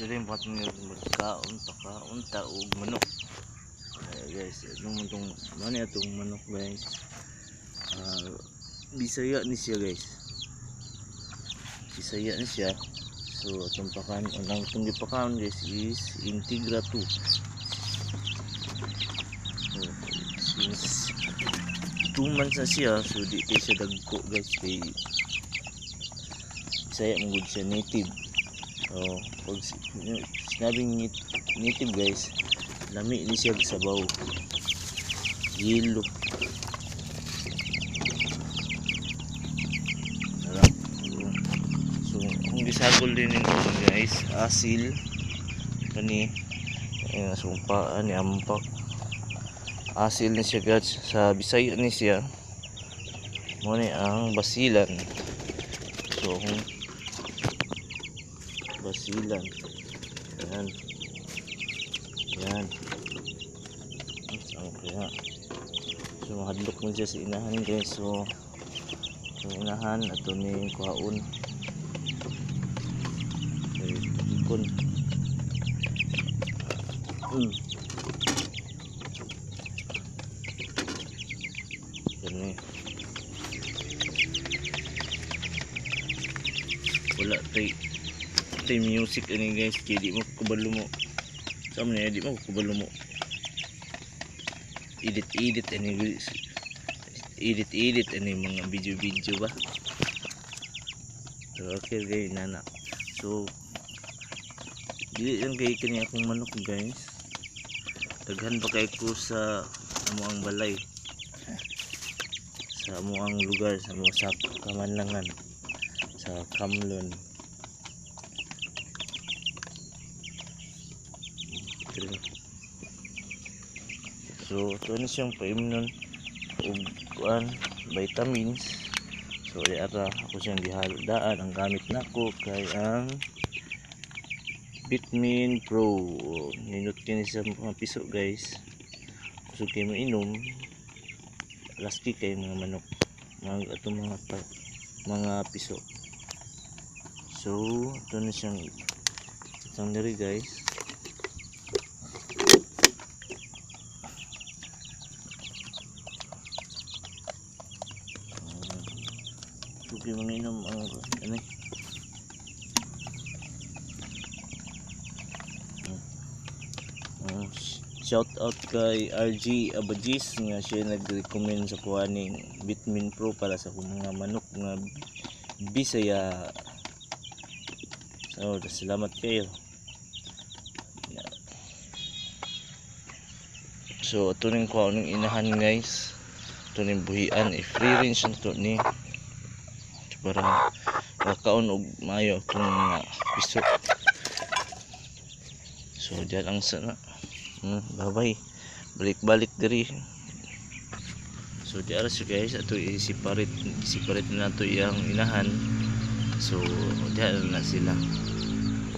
Dili mo magkaon pakaon ta og manok. Ay, guys, anong itong mani atong manok, guys. Bisaya ni siya, guys. Bisaya ni siya. So atong pakan, ang itong gipakaon, guys, is Integra 2. So, since 2 months na siya, so di kay siya dagko, guys, kay Bisaya man gud siya, native. So pag sinabing native, guys, lami ni siya sabaw. Yellow. So ang gisagol din nito, guys, asil kani eh, sumpa ani ampak. Asil ni siya, guys, sa Bisaya ni siya. Mo ni ang basilan. So kung basilan, yan. Yan. Ang kaya. So mahadlok mo siya sa inahan, guys. So ang inahan ato ni kuhaon. Ikon. Ganun. Wala tay music ani, guys, kay di mo kabalo mo. Sa man di mo kabalo mo. Edit edit ani, edit edit ani mga video video ba. So okay guys, nana. So dili lang kay kani akong manok, guys. Daghan pa kay ko sa amoang balay, sa amoang lugar, sa amo sa Kamanlangan, sa Kamlon. So ito na siyang paimnon og kuan, vitamins. So di ara ako siyang gihalo daan. Ang gamit nako kay ang Vitamin Pro. Ninot kini sa mga piso, guys. Kusog kay mo inom, laski kay mga manok, mga atong mga piso. So ito na siyang itang diri, guys. Kusog kay mga inom ang ano. Shout out kay RG Abajis nga siya nag-recommend sa kuha ning Vitamin Pro para sa akong mga manok nga Bisaya. So salamat kayo. So ito ning kuha ning inahan, guys. Ito ning buhian, i-free range na to ni para makaon og maayo itong mga piso. So diyan ang sana. Bye-bye. Balik-balik diri. So di ara siya, guys, ato i-separate, separate na nato iyang inahan. So diyan na sila.